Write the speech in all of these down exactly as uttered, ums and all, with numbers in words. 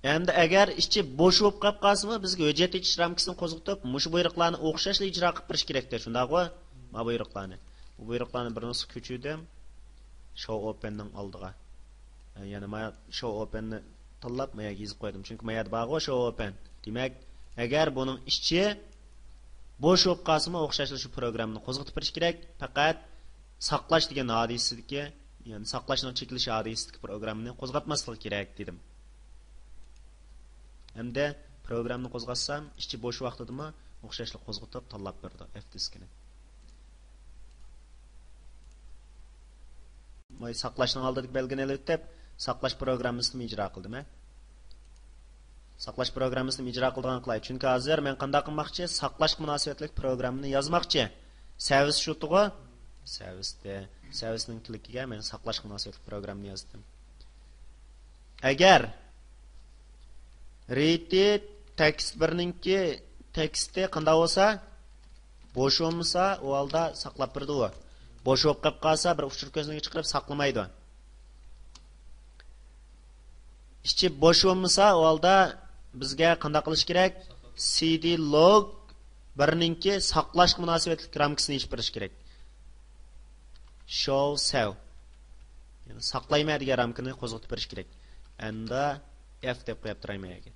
ئەمدى ئەگەر ئىچى بوش بولۇپ قېلىپ قالسىمۇ، بىزگە ھۆججەت ئېچىش رامكىسىنى قوزغىتىپ، مۇشۇ بۇيرۇقلارنى ئوخشاشلا ئىجرا قىلىپ بېرىش كېرەكتە، شۇنداقغۇ؟ ما بۇيرۇقلارنى. بۇ بۇيرۇقلارنى بىر نۇسخا كۆچۈردۈم. شو ئوپېننىڭ ئالدىغا. يەنى ما شو ئوپېننى تاللاپ، ما يەرگە يېزىپ قويدۇم. چۈنكى ما يەردە بارغۇ شو ئوپېن. دېمەك، ئەگەر بۇنىڭ ئىچى بوش بولۇپ قالسىمۇ، ئوخشاشلا شۇ پروگراممىنى قوزغىتىپ بېرىش كېرەك. پەقەت ساقلاش دېگەن ھادىسىدىكى، يەنى ساقلاشنىڭ چېكىلىش ھادىسىدىكى پروگراممىنى قوزغاتماسلىقى كېرەك دېدىم. ھەمدە پروگراممىنى قوزغاتسام، ئىچى بوش ۋاقتىدىمۇ ئوخشاشلا قوزغىتىپ تاللاپ بېرىدۇ ئەف دىسكىنى. ماي ساقلاشنىڭ ئالدىدىكى بەلگىنى ئېلىۋېتىپ، ساقلاش پروگراممىسىنى ئىجرا قىلدىم، ھە؟ ساقلاش پروگراممىسىنى ئىجرا قىلىدىغان قىلاي. چۈنكى ھازىر مەن قانداق قىلماقچى؟ ساقلاشقا مۇناسىۋەتلىك پروگراممىنى يازماقچى. سەۋىس شۇتىغۇ؟ سەۋىستى. سەۋىسنىڭ كىلىكىگە مەن ساقلاشقا مۇناسىۋەتلىك پروگراممىنى يازدىم. ئەگەر رېيتى تېكىست بىرنىڭكى تېكىستى قانداق بولسا، بوش بولمىسا، ئۇ ھالدا ساقلاپ بېرىدۇ ئۇ. بوش بولۇپ قېلىپ قالسا، بىر ئۇچۇر كۆزنىكى چىقىرىپ ساقلىمايدۇ. ئىچى بوش بولمىسا، ئۇ ھالدا بىزگە قانداق قىلىش كېرەك؟ سىدى لوگ بىرنىڭكى ساقلاشقا مۇناسىۋەتلىك رامكىسىنى ئېچىپ بېرىش كېرەك. شو سەۋ. يەنى ساقلايمەن دېگەن رامكىنى قوزغىتىپ بېرىش كېرەك. ئەندا ئەف دەپ قويۇپ تۇراي مەن يەرگە.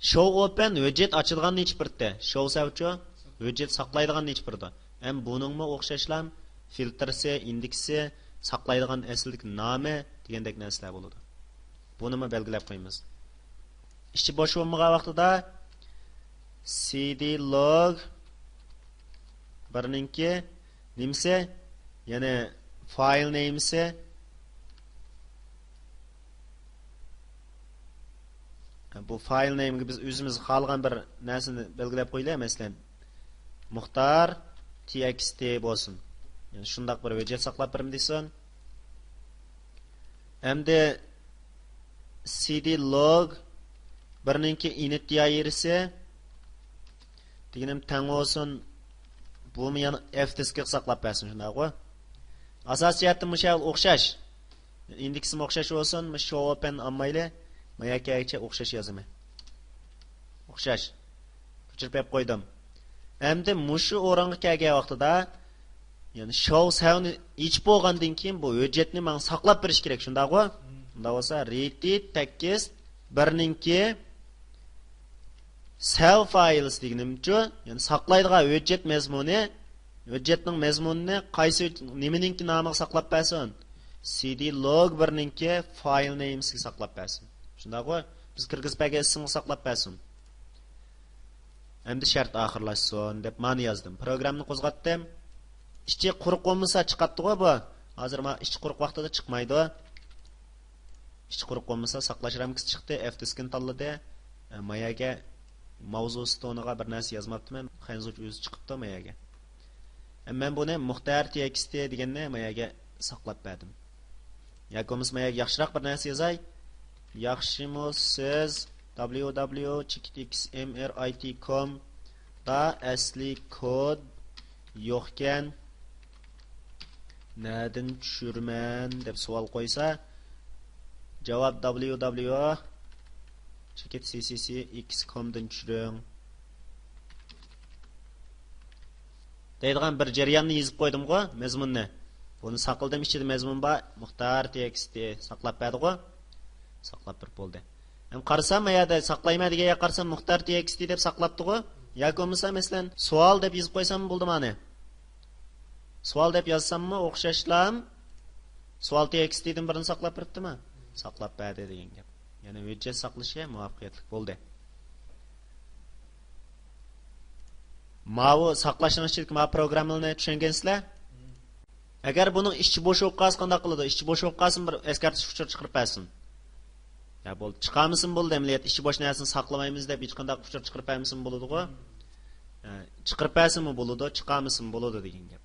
شو ئوپېن ھۆججەت ئاچىدىغاننى ئېچىپ بېرىدۇ. شو سەۋچۇ ھۆججەت ساقلايدىغاننى ئېچىپ بېرىدۇ. ھەم بۇنىڭمۇ ئوخشاشلا فىلتىرسى، ئىندېكسى، ساقلايدىغان ئەسلىدىكى نامى دېگەندەك نەرسىلەر بولىدۇ. بۇنىمۇ بەلگىلەپ قويىمىز. ئىچى بوش بولمىغان ۋاقتىدا سىدى لوگ بىرنىڭكى نېمىسى؟ يەنى فايل نېمىسى؟ بۇ فايل نېمىگە بىز ئۆزىمىز خالىغان بىر نەرسىنى بەلگىلەپ قويىلى، مەسىلەن، مۇختار تىئېكىستى بولسۇن. يەنى شۇنداق بىر ھۆججەت ساقلاپ بېرىمەن دېسۇن. ئەمدى سىدى لوگ بىرنىڭكى ئىنىت دائىرىسى دېگىنىم تەڭ بولسۇن. بۇمۇ يەنە ئەف دىسكىغا ساقلاپ بەرسۇن، شۇنداقغۇ؟ ئاساسىي جەھەتتىن مۇشۇ ئوخشاش. ئىندېكسىمۇ ئوخشاش بولسۇن، مۇشۇ شو ئوپېن ئالمايلى. ما يەرگىچە ئوخشاش يازىمەن. ئوخشاش. كۆچۈرۈپ بېرىپ قويدۇم. ئەمدى مۇشۇ ئورۇنغا كەلگەن ۋاقتىدا، يەنى شو سەۋنى ئېچىپ بولغاندىن كېيىن بۇ ھۆججەتنى ماڭا ساقلاپ بېرىش كېرەك، شۇنداقغۇ؟ مم. شۇنداق بولسا، رېيتى تېكىست بىرنىڭكى سەۋ فايلىسى دېگىنىمچۇ؟ يەنى ساقلايدىغان ھۆججەت مەزمۇنى، ھۆججەتنىڭ مەزمۇنىنى قايسى، نېمىنىڭكى نامىغا ساقلاپ بەرسۇن؟ سىدى لوگ بىرنىڭكى فايل نېمىسىگە ساقلاپ بەرسۇن. شۇنداقغۇ؟ بىز كىرگۈزۈپ بەرگەن ئىسىمغا ساقلاپ بەرسۇن. ئەمدى شەرت ئاخىرلاشسۇن دەپ مانا يازدىم. پروگراممىنى قوزغاتتىم. ئىچى قۇرۇق بولمىسا چىقاتتىغۇ بۇ. ھازىر ما ئىچى قۇرۇق ۋاقتىدا چىقمايدۇ. ئىچى قۇرۇق بولمىسا ساقلاش رامكىسى چىقتى، ئەف دىسكىنى تاللىدى. ئە، ما يەرگە ماۋزۇ ستونىغا بىر نەرسە يازماپتىمەن، خەنزۇچە ئۆزى چىقىپتۇ ما يەرگە. ئە، مەن بۇنى مۇختار تېكىستى دېگەننى ما يەرگە ساقلاپ بەردىم. ياكى بولمىسا ما يەرگە ياخشىراق بىر نەرسە يازاي. ياخشىمۇ سىز www chikit xmrit com دا ئەسلى كود يوقكەن، نەدىن چۈشۈرىمەن دەپ سوئال قويسا، جاۋاب www chikit ccx com دىن چۈشۈرۈڭ دەيدىغان بىر جەرياننى يېزىپ قويدۇمغۇ، مەزمۇننى. بۇنى ساقلىدىم، ئىچىدە مەزمۇن بار، مۇختار تېكىستى ساقلاپ بەردىغۇ. ساقلاپ بېرىپ بولدى. ھەم قارىسام، ما يەردە ساقلايمەن دېگەن يەرگە قارىسام، مۇختار تېكىستى دەپ ساقلاپتىغۇ. ياكى بولمىسا، مەسىلەن، سوئال دەپ يېزىپ قويساممۇ بولدىمۇ ئانى؟ سوئال دەپ يازساممۇ ئوخشاشلا سوئال تېكىستىدىن بىرنى ساقلاپ بېرىپتىما؟ ساقلاپ بەردى دېگەن گەپ. يەنى ھۆججەت ساقلىشى مۇۋەپپەقىيەتلىك بولدى. ماۋۇ ساقلاشنىڭ ئىچىدىكى ماۋۇ پروگراممىلارنى چۈشەنگەنسىلەر؟ ئەگەر بۇنىڭ ئىچى بوش بولۇپ قالسا قانداق قىلىدۇ؟ ئىچى بوش بولۇپ قالسىمۇ بىر ئەسكەرتىش ئۇچۇر چىقىرىپ بەرسۇن. يا بولدى، چىقارمىسىمۇ بولدى، ئەمەلىيەتتە ئىچى بوش نەرسىنى ساقلىمايمىز دەپ ھېچقانداق ئۇچۇر چىقىرىپ بەرمىسىمۇ بولىدىغۇ. ئە، چىقىرىپ بەرسىمۇ بولىدۇ، چىقارمىسىمۇ بولىدۇ دېگەن گەپ.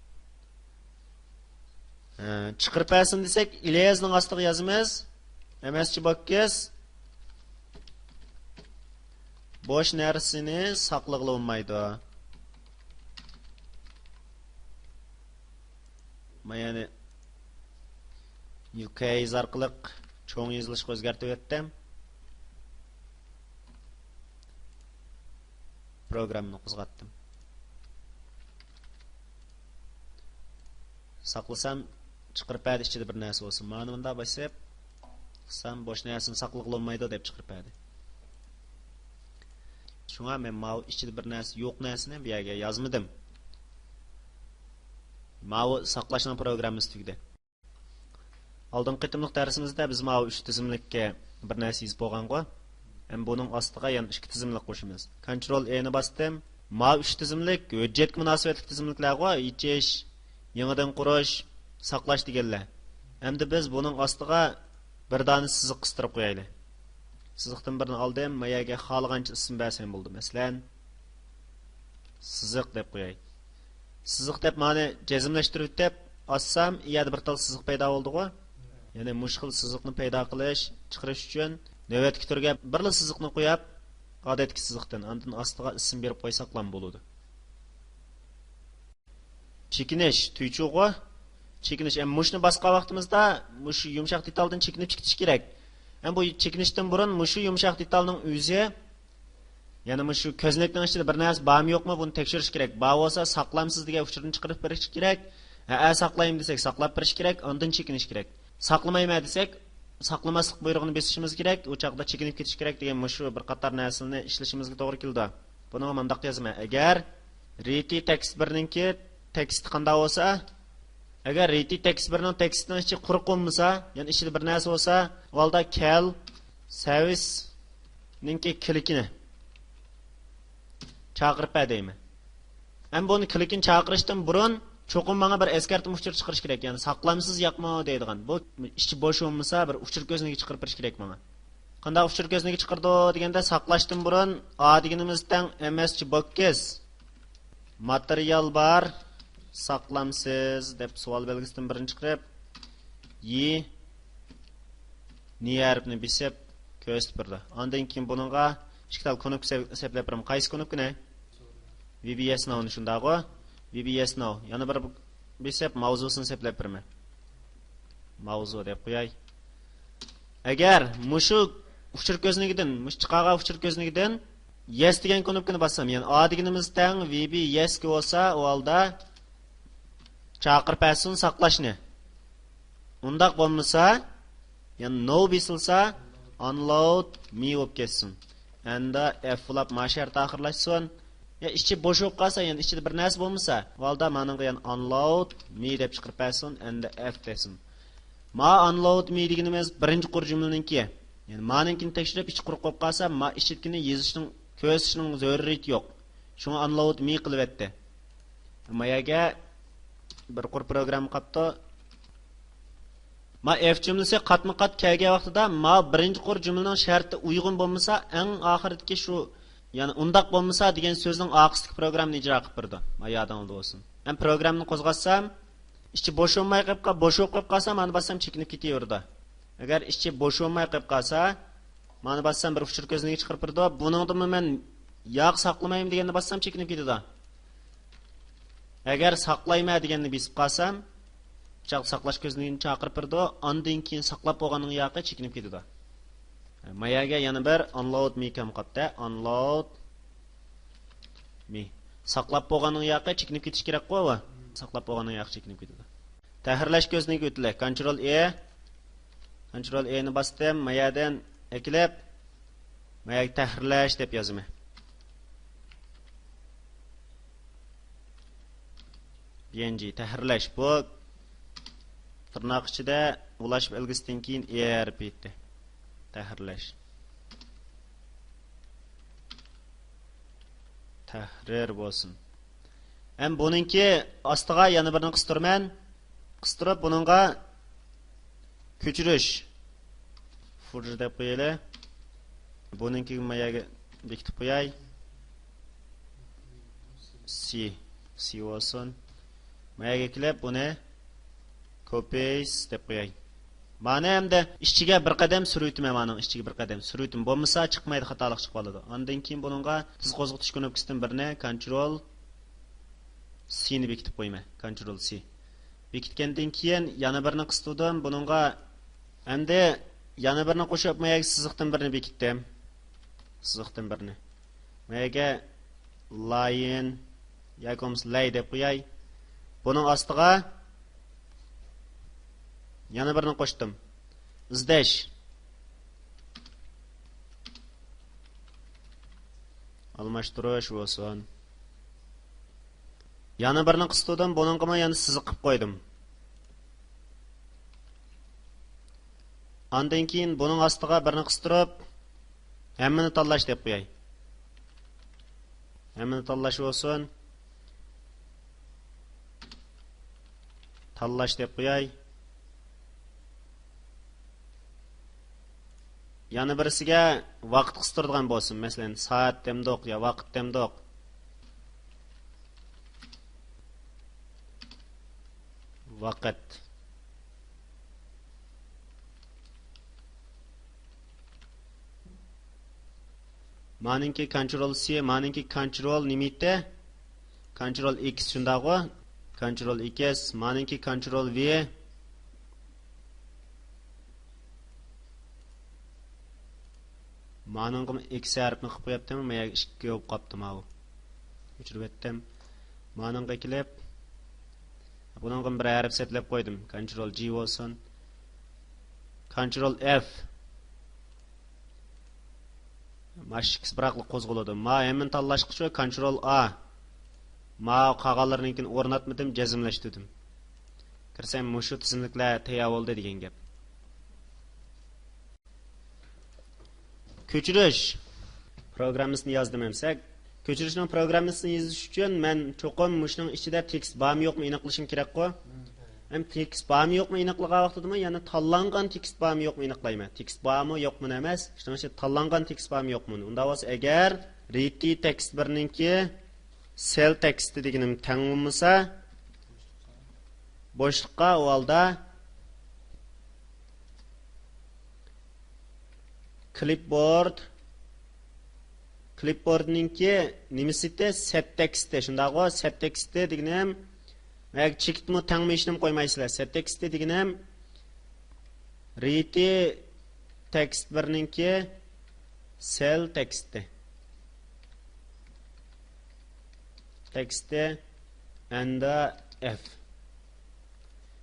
ئە، چىقىرىپ بەرسۇن دېسەك، ئىلىيەزنىڭ ئاستىغا يازىمىز. ئەمەسچى بوكس. بوش نەرسىنى ساقلىغىلى بولمايدۇ. مەن يەنە يۇ كەي ئارقىلىق چوڭ يېزىلىشقا ئۆزگەرتىۋەتتىم. پروگراممىنى قوزغاتتىم. ساقلىسام، چىقىرىپ بەردى ئىچىدە بىر نەرسە بولسۇن. مانا مۇنداق باسىپ، قىلسام، بوش نەرسىنى ساقلىغىلى بولمايدۇ دەپ چىقىرىپ بەردى. شۇڭا مەن ماۋۇ ئىچىدە بىر نەرسە، يوق نەرسىنى بۇ يەرگە يازمىدىم. ماۋۇ ساقلاشنىڭ پروگراممىسى تۈگىدى. ئالدىنقى قېتىملىق دەرسىمىزدە بىز ماۋۇ ئۈچ تىزىملىككە بىر نەرسە يېزىپ بولغانغۇ. ھەم بۇنىڭ ئاستىغا يەنە ئىككى تىزىملىك قوشىمىز. كونترول ئېنى باستىم. ماۋۇ ئۈچ تىزىملىك ھۆججەتكە مۇناسىۋەتلىك تىزىملىكلەرغۇ، ئېچىش، يېڭىدىن قۇرۇش، ساقلاش دېگەنلەر. ئەمدى بىز بۇنىڭ ئاستىغا بىر دانە سىزىق قىستۇرۇپ قويايلى. سىزىقتىن بىرنى ئالدىم، ما يەرگە خالىغانچە ئىسىم بەرسەم بولدى. مەسىلەن، سىزىق دەپ قوياي. سىزىق دەپ مانا جەزملەشتۈرۈۋېتىپ ئاچسام، ئۇ يەردە بىر تال سىزىق پەيدا بولدىغۇ. يەنى مۇشۇ خىل سىزىقنى پەيدا قىلىش، چىقىرىش ئۈچۈن نۆۋەتتىكى تۈرگە بىرلا سىزىقنى قويۇپ، ئادەتتىكى سىزىقتىن، ئاندىن ئاستىغا ئىسىم بېرىپ قويساقلام بولىدۇ. چېكىنىش، تۈيچۇغۇ. چېكىنىش، ئەمما مۇشۇنى باسقان ۋاقتىمىزدا مۇشۇ يۇمشاق دېتالدىن چېكىنىپ چىقىش كېرەك. ئەمما بۇ چېكىنىشتىن بۇرۇن مۇشۇ يۇمشاق دېتالنىڭ ئۆزى، يەنى مۇشۇ كۆزنەكنىڭ ئىچىدە بىر نەرسە بارمۇ يوقمۇ، بۇنى تەكشۈرۈش كېرەك. بار بولسا، ساقلامسىز دېگەن ئۇچۇرنى چىقىرىپ بېرىش كېرەك. ھە، ساقلايمەن دېسەك، ساقلاپ بېرىش كېرەك، ئاندىن چېكىنىش كېرەك. ساقلىمايمەن دېسەك، ساقلىماسلىق بۇيرۇقىنى بېسىشىمىز كېرەك، ئۇ چاغدا چېكىنىپ كېتىش كېرەك دېگەن مۇشۇ بىر قاتار نەرسىلەرنى ئىشلىشىمىزگە توغرا كېلىدۇ. بۇنىڭغا مۇنداق يازىمەن، ئەگەر رىتى تېكىست بىرنىڭكى تېكىستى قانداق بولسا، ئەگەر رىتى تېكىست بىرنىڭ تېكىستىنىڭ ئىچى قۇرۇق بولمىسا، يەنى ئىچىدە بىر نەرسە بولسا، ئۇ ھالدا كەل سەرۋىسنىڭكى كلىكىنى چاقىرىپ بەر دەيمەن. ئەمما بۇنى كلىكىنى چاقىرىشتىن بۇرۇن چوقۇم ماڭا بىر ئەسكەرتمە ئۇچۇر چىقىرىش كېرەك، يەنى ساقلامسىز ياقمۇ دەيدىغان. بۇ ئىچى بوش بولمىسا، بىر ئۇچۇر كۆزنىكى چىقىرىپ بېرىش كېرەك ماڭا. قانداق ئۇچۇر كۆزنىكى چىقىرىدۇ دېگەندە، ساقلاشتىن بۇرۇن ئا دېگىنىمىز تەڭ ئېم ئېس جى بوكس، ماتېرىيال بار، ساقلامسىز دەپ سوئال بەلگىسىدىن بىرنى چىقىرىپ، ي، نى ھەرپىنى بېسىپ كۆرسىتىپ بېرىدۇ. ئاندىن كېيىن بۇنىڭغا ئىككى تال كۇنۇپكا سەپ-، سەپلەپ بېرىمەن. قايسى كۇنۇپكىنى؟ ۋى بى يەس نو نى، شۇنداقغۇ؟ ۋى بى يەس نو. يەنە بىر بېسىپ ماۋزۇسىنى سەپلەپ بېرىمەن. ماۋزۇ دەپ قوياي. ئەگەر مۇشۇ ئۇچۇر كۆزنىكىدىن، مۇشۇ چىقارغان ئۇچۇر كۆزنىكىدىن يەس دېگەن كۇنۇپكىنى باسسام، يەنى ئا دېگىنىمىز تەڭ ۋى بى يەس كى بولسا، ئۇ ھالدا چاقىرىپ بەرسۇن ساقلاشنى. ئۇنداق بولمىسا، يەنى نو بېسىلسا، ئانلود مى بولۇپ كەتسۇن. ئەمدى ئەف بولاپ ما شەرت ئاخىرلاشسۇن. يا ئىچى بوش بولۇپ قالسا، يەنى ئىچىدە بىر نەرسە بولمىسا، ئۇ ھالدا مانىڭغا يەنى ئانلود مى دەپ چىقىرىپ بەرسۇن، ئەمدى ئەف دېسۇن. ما ئانلود مى دېگىنىمىز بىرىنچى قۇر جۈملىنىڭكى. يەنى مانىڭكىنى تەكشۈرۈپ، ئىچى قۇرۇق بولۇپ قالسا، ما ئىچىدىكىنى يېزىشنىڭ، كۆرسىتىشنىڭ زۆرۈرىيىتى يوق. شۇڭا ئانلود مى قىلىۋەتتى. ما يەرگە بىر قۇر پروگرامما قاپتۇ. ما ئېف جۈملىسى قاتمۇ قات كەلگەن ۋاقتىدا، ما بىرىنچى قۇر جۈملىنىڭ شەرتى ئۇيغۇن بولمىسا، ئەڭ ئاخىرىدىكى شۇ، يەنى ئۇنداق بولمىسا دېگەن سۆزنىڭ ئارقىسىدىكى پروگراممىنى ئىجرا قىلىپ بېرىدۇ. ما يادىڭىزدا بولسۇن. مەن پروگراممىنى قوزغاتسام، ئىچى بوش بولماي قېلىپ قال-، بوش بولۇپ قېلىپ قالسا، مانا باسسام چېكىنىپ كېتىۋېرىدۇ. ئەگەر ئىچى بوش بولماي قېلىپ قالسا، مانا باسسام بىر ئۇچۇر كۆزنىكى چىقىرىپ بېرىدۇ. بۇنىڭدىمۇ مەن ياق ساقلىمايمەن دېگەننى باسسام چېكىنىپ كېتىدۇ. ئەگەر ساقلايمەن دېگەننى بېسىپ قالسام، چاق-، ساقلاش كۆزنىكىنى چاقىرىپ بېرىدۇ. ئاندىن كېيىن ساقلاپ بولغاننىڭ ياقى چېكىنىپ كېتىدۇ. ما يەرگە يەنە بىر ئانلود مى كەم قاپتۇ. ئانلود مى. ساقلاپ بولغاننىڭ ياقى چېكىنىپ كېتىش كېرەكقۇ بۇ. ساقلاپ بولغاننىڭ ياقى چېكىنىپ كېتىدۇ. تەھرىرلەش كۆزنىكى ئۆتىلە. كونترول ئې. كونترول ئېنى باستىم. ما يەردىن ئەكېلىپ، ما يەرگە تەھرىرلەش دەپ يازىمەن. بى ئېن جى، تەھرىرلەش. بۇ تىرناق ئىچىدە ئۇلاش بەلگىسىدىن كېيىن ئېرىپ كېتىدۇ. تەھرىرلەش. تەھرىر بولسۇن. ھەم بۇنىڭكى ئاستىغا يەنە بىرنى قىستۇرىمەن. قىستۇرۇپ بۇنىڭغا كۆچۈرۈش. فۇر دەپ قويايلى. بۇنىڭكىگە ما يەرگە بېكىتىپ قوياي. سى. سى بولسۇن. ما يەرگە كېلىپ بۇنى كوپىس دەپ قوياي. مانا ئەمدى ئىچىگە بىر قەدەم سۈرۈۋېتىمەن، مانىڭ ئىچىگە بىر قەدەم سۈرۈۋېتىمەن. بولمىسا چىقمايدۇ، خاتالىق چىقىۋالىدۇ. ئاندىن كېيىن بۇنىڭغا تېز قوزغىتىش كۇنۇپكىسىدىن بىرنى، كونترول سىنى بېكىتىپ قويىمەن. كونترول سى. بېكىتكەندىن كېيىن يەنە بىرنى قىستۇردۇم. بۇنىڭغا ئەمدى يەنە بىرنى قوشۇپ، ما يەرگە سىزىقتىن بىرنى بېكىتتىم. سىزىقتىن بىرنى. ما يەرگە لايىن ياكى بولمىسا لەي دەپ قوياي. بۇنىڭ ئاستىغا يەنە بىرنى قوشتۇم. ئىزدەش. ئالماشتۇرۇش بولسۇن. يەنە بىرنى قىستۇردۇم، بۇنىڭغىمۇ يەنە سىزىق قىلىپ قويدۇم. ئاندىن كېيىن بۇنىڭ ئاستىغا بىرنى قىستۇرۇپ، ھەممىنى تاللاش دەپ قوياي. ھەممىنى تاللاش بولسۇن. تاللاش دەپ قوياي. يەنە بىرسىگە ۋاقىت قىستۇرىدىغان بولسۇن. مەسىلەن، سائەت دەمدۇق يا ۋاقىت دەمدۇق. ۋاقىت. مانىڭكى كونترول سى، مانىڭكى كونترول نېمە ئىدى؟ كونترول ئىكس شۇنداقغۇ؟ كونترول ئىكس، مانىڭكى كونترول ۋى. مانىڭغىمۇ ئىكس ھەرپنى قىلىپ قويۇپتىمەن، مايا ئىككى بولۇپ قاپتۇ ماۋۇ. ئۆچۈرۈۋەتتىم. مانىڭغا كېلىپ، بۇنىڭغىمۇ بىر ھەرپ سەپلەپ قويدۇم. كونترول جى بولسۇن. كونترول ئېف. ماش ئىككىسى بىراقلا قوزغىلىدۇ. ما ھەممىنى تاللاشقىچۇ كونترول ئا. ما قالغانلىرىنىڭكىنى ئورناتمىدىم، جەزملەشتۈردۈم. كىرسەم مۇشۇ تىزىملىكلەر تەييار بولدى دېگەن گەپ. كۆچۈرۈش پروگراممىسىنى يازدىم ئەمسە. كۆچۈرۈشنىڭ پروگراممىسىنى يېزىش ئۈچۈن مەن چوقۇم مۇشۇنىڭ ئىچىدە تېكىست بارمۇ يوقمۇ ئېنىقلىشىم كېرەكقۇ؟ ھەم تېكىست بارمۇ يوقمۇ ئېنىقلىغان ۋاقتىدىمۇ يەنە تاللانغان تېكىست بارمۇ يوقمۇ ئېنىقلايمەن. تېكىست بارمۇ يوقمۇ ئەمەس. شۇنىڭ ئۈچۈن تاللانغان تېكىست بارمۇ يوقمۇ. ئۇنداق بولسا ئەگەر رىتى تېكىست بىرنىڭكى سېل تېكىستى دېگىنىم تەڭ بولمىسا، بوشلۇققا ئۇ ھالدا كلىپبورد، كلىپبوردنىڭكى نېمىسى ئىدى؟ سېت تېكىستى، شۇنداقغۇ؟ سېت تېكىستى دېگىنىم، ھە، چېكىتمۇ تەڭمۇ ھېچنېمە قويمايسىلەر. سېت تېكىستى دېگىنىم رىتى تېكىست بىرنىڭكى سېل تېكىستى. تېكىستى ئەند ئېف.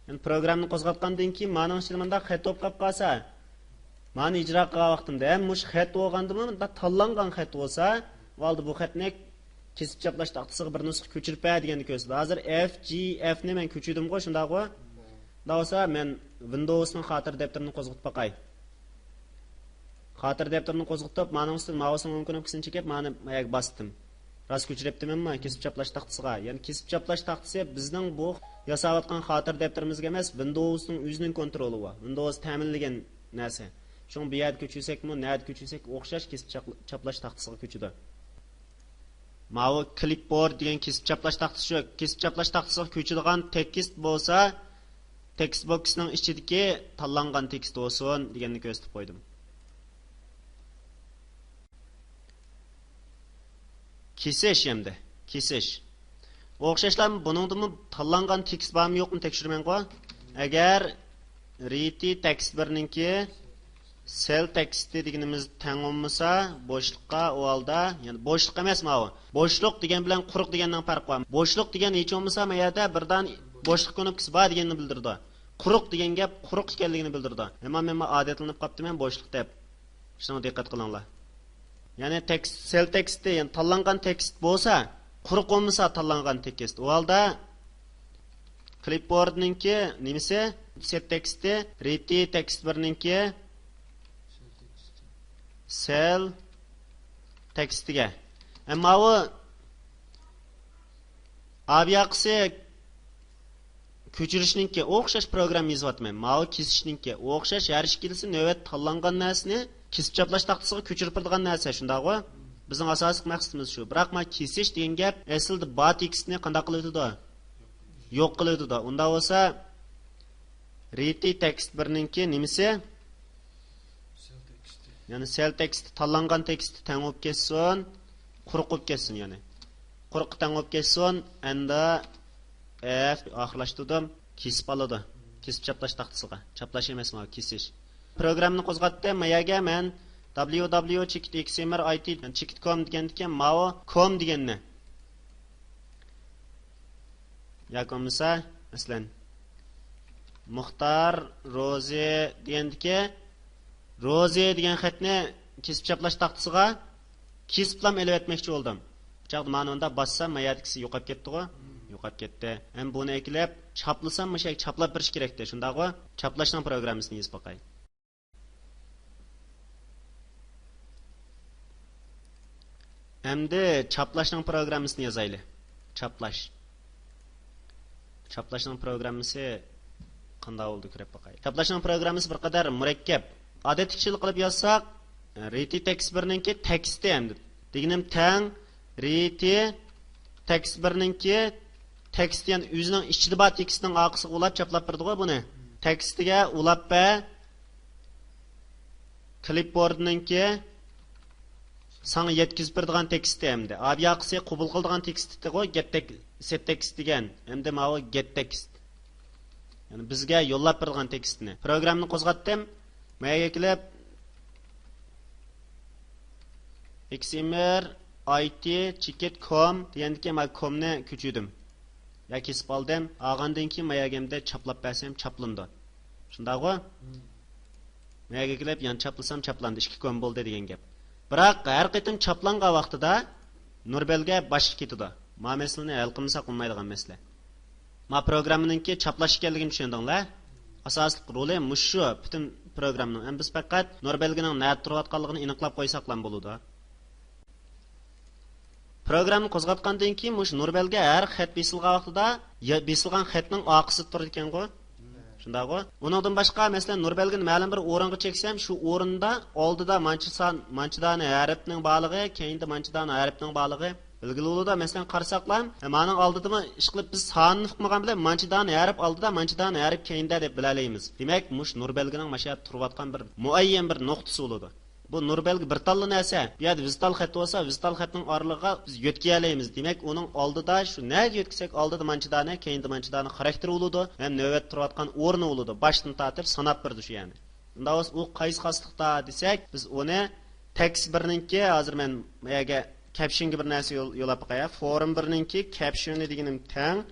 يەنى پروگراممىنى قوزغاتقاندىن كېيىن مانىڭ ئىچىدە مۇنداق خەت بولۇپ قاپ قالسا، مانى ئىجرا قىلغان ۋاقتىمدا ھەم مۇشۇ خەت بولغاندىمۇ مۇنداق تاللانغان خەت بولسا، ئالدى بۇ خەتنى كېسىپ چاپلاش تاختىسىغا بىر نۇسخا كۆچۈرۈپ بەر دېگەننى كۆرسىتىدۇ. ھازىر ئېف جى ئېفنى مەن كۆچۈردۈمغۇ، شۇنداقغۇ؟ شۇنداق بولسا مەن ۋىندوۋسنىڭ خاتىرە دەپتىرىنى قوزغىتىپ باقاي. خاتىرە دەپتىرىنى قوزغىتىپ، مانىڭ ئۈستىدىن مائۇسنىڭ ئوڭ كۇنۇپكىسىنى چېكىپ، مانى ماياگە باستىم. راست كۆچۈرۈپتىمەنمۇ كېسىپ چاپلاش تاختىسىغا؟ يەنى كېسىپ چاپلاش تاختىسى بىزنىڭ بۇ ياساۋاتقان خاتىرە دەپتىرىمىزگە ئەمەس، ۋىندوۋسنىڭ ئۆزىنىڭ كونترولى بار. ۋىندوۋس تەمىنلىگەن نەرسە. شۇڭا بۇ يەردە كۆچۈرسەكمۇ، نەدە كۆچۈرسەك ئوخشاش كېسىپ چاپلا-، چاپلاش تاختىسىغا كۆچىدۇ. ماۋۇ كلىپبورد دېگەن كېسىپ چاپلاش تاختىسى شۇ. كېسىپ چاپلاش تاختىسىغا كۆچىدىغان تېكىست بولسا، تېكىست بوكسنىڭ ئىچىدىكى تاللانغان تېكىست بولسۇن دېگەننى كۆرسىتىپ قويدۇم. كېسىش ئەمدى. كېسىش. ئوخشاشلا بۇنىڭدىمۇ تاللانغان تېكىست بارمۇ يوقمۇ تەكشۈرىمەنغۇ؟ ئەگەر رىتى تېكىست بىرنىڭكى سېل تېكىستى دېگىنىمىز تەڭ بولمىسا، بوشلۇققا ئۇ ھالدا، يەنى بوشلۇق ئەمەس ماۋۇ. بوشلۇق دېگەن بىلەن قۇرۇق دېگەننىڭ پەرقى بار. بوشلۇق دېگەن ھېچ بولمىسا ما يەردە بىردان بوشلۇق كۇنۇپكىسى بار دېگەننى بىلدۈرىدۇ. قۇرۇق دېگەن گەپ قۇرۇق ئىكەنلىكىنى بىلدۈرىدۇ. ئەمما مەن ئادەتلىنىپ قاپتىمەن بوشلۇق دەپ. شۇنىڭغا دىققەت قىلىڭلار. يەنى تېكىست، سېل تېكىستى، يەنى تاللانغان تېكىست بولسا، قۇرۇق بولمىسا تاللانغان تېكىست. ئۇ ھالدا كلىپبوردنىڭكى نېمىسى؟ سېت تېكىستى، رىتى تېكىست بىرنىڭكى سېل تېكىستىگە. ئەمما ئۇ ئابىياقىسى كۆچۈرۈشنىڭكى ئوخشاش پروگرامما يېزىۋاتىمەن. ماۋۇ كېسىشنىڭكى ئوخشاش، ھەر ئىككىلىسى نۆۋەت تاللانغان نەرسىنى كېسىپ چاپلاش تاختىسىغا كۆچۈرۈپ بېرىدىغان نەرسە، شۇنداقغۇ؟ بىزنىڭ ئاساسلىق مەقسىتىمىز شۇ. بىراق ما كېسىش دېگەن گەپ ئەسلىدە بار تېكىستنى قانداق قىلىۋېتىدۇ؟ يوق قىلىۋېتىدۇ. ئۇنداق بولسا، رىتى تېكىست بىرنىڭكى نېمىسى؟ يەنى سېل تېكىستى، تاللانغان تېكىستى تەڭ بولۇپ كەتسۇن، قۇرۇق بولۇپ كەتسۇن يەنى. قۇرۇققا تەڭ بولۇپ كەتسۇن، ئەمدى ئېف ئاخىرلاشتۇردۇم. كېسىپ ئالىدۇ. كېسىپ چاپلاش تاختىسىغا. چاپلاش ئەمەس ماۋۇ، كېسىش. پروگراممىنى قوزغاتتىم، ما يەرگە مەن دبليۇ دبليۇ چېكىت ئېكس ئېم ئېل ئاي تى، يەنى چېكىت كوم دېگەندىكىن ماۋۇ كوم دېگەننى ياكى بولمىسا، مەسىلەن، مۇختار روزى دېگەندىكى، روزى دېگەن خەتنى كېسىپ چاپلاش تاختىسىغا كېسىپلام ئېلىۋەتمەكچى بولدۇم. بۇ چاغدا مانا مۇندا باسسام، ما يەردىكىسى يوقاپ كەتتىغۇ؟ يوقاپ كەتتى. ھەم بۇنى ئەكېلىپ چاپلىسام، مۇشۇ يەرگە چاپلاپ بېرىش كېرەكتى. شۇنداقغۇ؟ چاپلاشنىڭ پروگراممىسىنى يېزىپ باقاي. ئەمدى چاپلاشنىڭ پروگراممىسىنى يازايلى. چاپلاش. چاپلاشنىڭ پروگراممىسى قانداق بولىدۇ، كۆرۈپ باقاي. چاپلاشنىڭ پروگراممىسى بىر قەدەر مۇرەككەپ. ئادەتتىكىچىلا قىلىپ يازساق، رىتى تېكىست بىرنىڭكى تېكىستى ئەمدى. دېگىنىم تەڭ، رىتى تېكىست بىرنىڭكى تېكىستى، يەنى ئۆزىنىڭ ئىچىدە بار تېكىستنىڭ ئارقىسىغا ئۇلاپ چاپلاپ بېرىدىغۇ بۇنى. تېكىستىگە ئۇلاپ بەر. كلىپبوردنىڭكى ساڭا يەتكۈزۈپ بېرىدىغان تېكىستى ئەمدى. ئابىياقىسى قوبۇل قىلىدىغان تېكىستىغۇ، گەت تېك-، سېت تېكىست دېگەن. ئەمدى ماۋۇ گەت تېكىست. يەنى بىزگە يوللاپ بېرىدىغان تېكىستنى. پروگراممىنى قوزغاتتىم. ما يەرگە كېلىپ، ئېكسىمېر ئايتى چېكىت كوم دېگەندىكى ما كومنى كۆچۈردۈم. يا كېسىپ ئالدىم. ئالغاندىن كېيىن ما يەرگە ئەمدى چاپلاپ بەرسەم چاپلىنىدۇ. شۇنداقغۇ؟ مم. ما يەرگە كېلىپ يەنە چاپلىسام چاپلاندى، ئىككى كوم بولدى دېگەن گەپ. بىراق ھەر قېتىم چاپلانغان ۋاقتىدا نۇر بەلگە باشقا كېتىدۇ. ما مەسىلىنى ھەل قىلمىساق بولمايدىغان مەسىلە. ما پروگراممىنىڭكى چاپلاش ئىكەنلىكىنى چۈشەندىڭلار. ئاساسلىق رولى مۇشۇ پۈتۈن پروگراممىنىڭ. ئەمدى بىز پەقەت نۇر بەلگىنىڭ نەدە تۇرۇۋاتقانلىقىنى ئېنىقلاپ قويساقلا بولىدۇ. پروگراممىنى قوزغاتقاندىن كېيىن مۇشۇ نۇر بەلگە ھەر خەت بېسىلغان ۋاقتىدا يا-، بېسىلغان خەتنىڭ ئارقىسىدا تۇرىدىكەنغۇ. شۇنداقغۇ؟ ئۇنىڭدىن باشقا، مەسىلەن، نۇر بەلگىنى مەلۇم بىر ئورۇنغا چەكسەم، شۇ ئورۇندا ئالدىدا مانچە سان، مانچە دانە ھەرپنىڭ بارلىقى، كەينىدە مانچە دانە ھەرپنىڭ بارلىقى بىلگىلى بولىدۇ. مەسىلەن، قارىساقلا، مانىڭ ئالدىدىمۇ ئىشقىلىپ بىز سانىنى ئۇقمىغان بىلەن مانچە دانە ھەرپ ئالدىدا، مانچە دانە ھەرپ كەينىدە دەپ بىلەلەيمىز. دېمەك، مۇشۇ نۇر بەلگىنىڭ ماشۇ يەردە تۇرۇۋاتقان بىر مۇئەييەن بىر نۇقتىسى بولىدۇ. بۇ نۇر بەلگە بىر تاللا نەرسە. بۇ يەردە ۋېزىتال خەت بولسا، ۋېزىتال خەتنىڭ ئارىلىقىغا بىز يۆتكىيەلەيمىز. دېمەك، ئۇنىڭ ئالدىدا شۇ نەگە يۆتكىسەك، ئالدىدا مانچە دانە، كەينىدە مانچە دانە خاراكتېرى بولىدۇ ھەم نۆۋەتتە تۇرۇۋاتقان ئورنى بولىدۇ. باشتىن تارتىپ ساناپ بېرىدۇ شۇ يەرنى. ئۇنداق بولسا، ئۇ قايسى خاسلىقتا دېسەك، بىز ئۇنى تېكىست بىرنىڭكى، ھازىر مەن بۇ يەرگە كەپشىنگە بىر نەرسە يول-، يولاپ باقاي. فورۇم بىرنىڭكى كەپشىنى دېگىنىم تەڭ.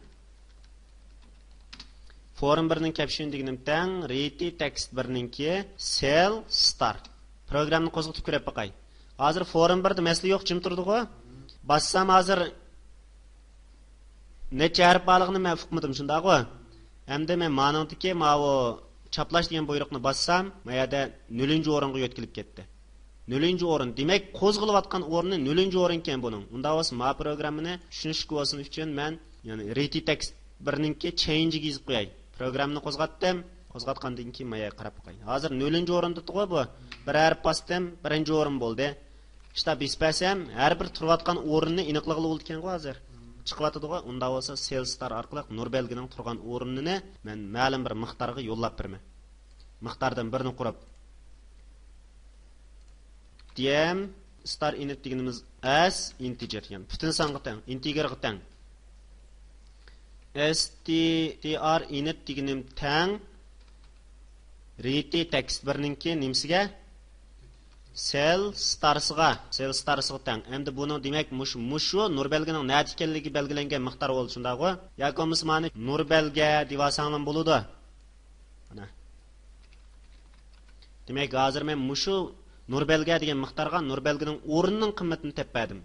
فورۇم بىرنىڭ كەپشىنى دېگىنىم تەڭ، رىتى تېكىست بىرنىڭكى سېل ستار. پروگراممىنى قوزغىتىپ كۆرۈپ باقاي. ھازىر فورۇم بىردە مەسىلە يوق، جىم تۇرىدىغۇ. باسسام ھازىر نەچچە ھەرپ بارلىقىنى مەن ئۇقمىدىم، شۇنداقغۇ؟ ئەمدى مەن مانىڭدىكى ماۋۇ چاپلاش دېگەن بۇيرۇقنى باسسام، ما يەردە نۆلىنچى ئورۇنغا يۆتكىلىپ كەتتى. نۆلىنچى ئورۇن. دېمەك، قوزغىلىۋاتقان ئورنى نۆلىنچى ئورۇنكەن بۇنىڭ. ئۇنداق بولسا، ما پروگراممىنى چۈشىنىشلىك بولسۇن ئۈچۈن مەن، يەنى رىتى تېكىست بىرنىڭكى چېينجىگە يېزىپ قوياي. پروگراممىنى قوزغاتتىم. قوزغاتقاندىن كېيىن ما يەرگە قاراپ باقاي. ھازىر نۆلىنچى ئورۇندا تۇرغۇ بۇ. بىر ھەرپ باستىم، بىرىنچى ئورۇن بولدى. ئىشتا بېسىپ بەرسەم، ھەر بىر تۇرۇۋاتقان ئورۇننى ئېنىقلىغىلى بولىدىكەنغۇ ھازىر. چىقىۋاتىدىغۇ. ئۇنداق بولسا، سېل ستار ئارقىلىق نۇر بەلگىنىڭ تۇرغان ئورنىنى مەن مەلۇم بىر مىقدارغا يوللاپ بېرىمەن. مىقداردىن بىرنى قۇرۇپ، دىيەم ستار ئىنىت دېگىنىمىز ئەس ئىنتىجېر، يەنى پۈتۈن سانغا تەڭ، ئىنتىگېرغا تەڭ. ئېس تى ئار ئىنىت دېگىنىم تەڭ رىتى تېكىست بىرنىڭكى نېمىسىگە؟ سېل ستارسىغا، سېل ستارسىغا تەڭ. ئەمدى بۇنىڭ، دېمەك، مۇشۇ، مۇشۇ نۇر بەلگىنىڭ نەدە ئىكەنلىكى بەلگىلەنگەن مىقدار بولدى، شۇنداقغۇ؟ ياكى بولمىسا مانا نۇر بەلگە دېۋالساڭلام بولىدۇ. مانا. دېمەك، ھازىر مەن مۇشۇ نۇر بەلگە دېگەن مىقدارغا نۇر بەلگىنىڭ ئورنىنىڭ قىممىتىنى تېپىپ بەردىم.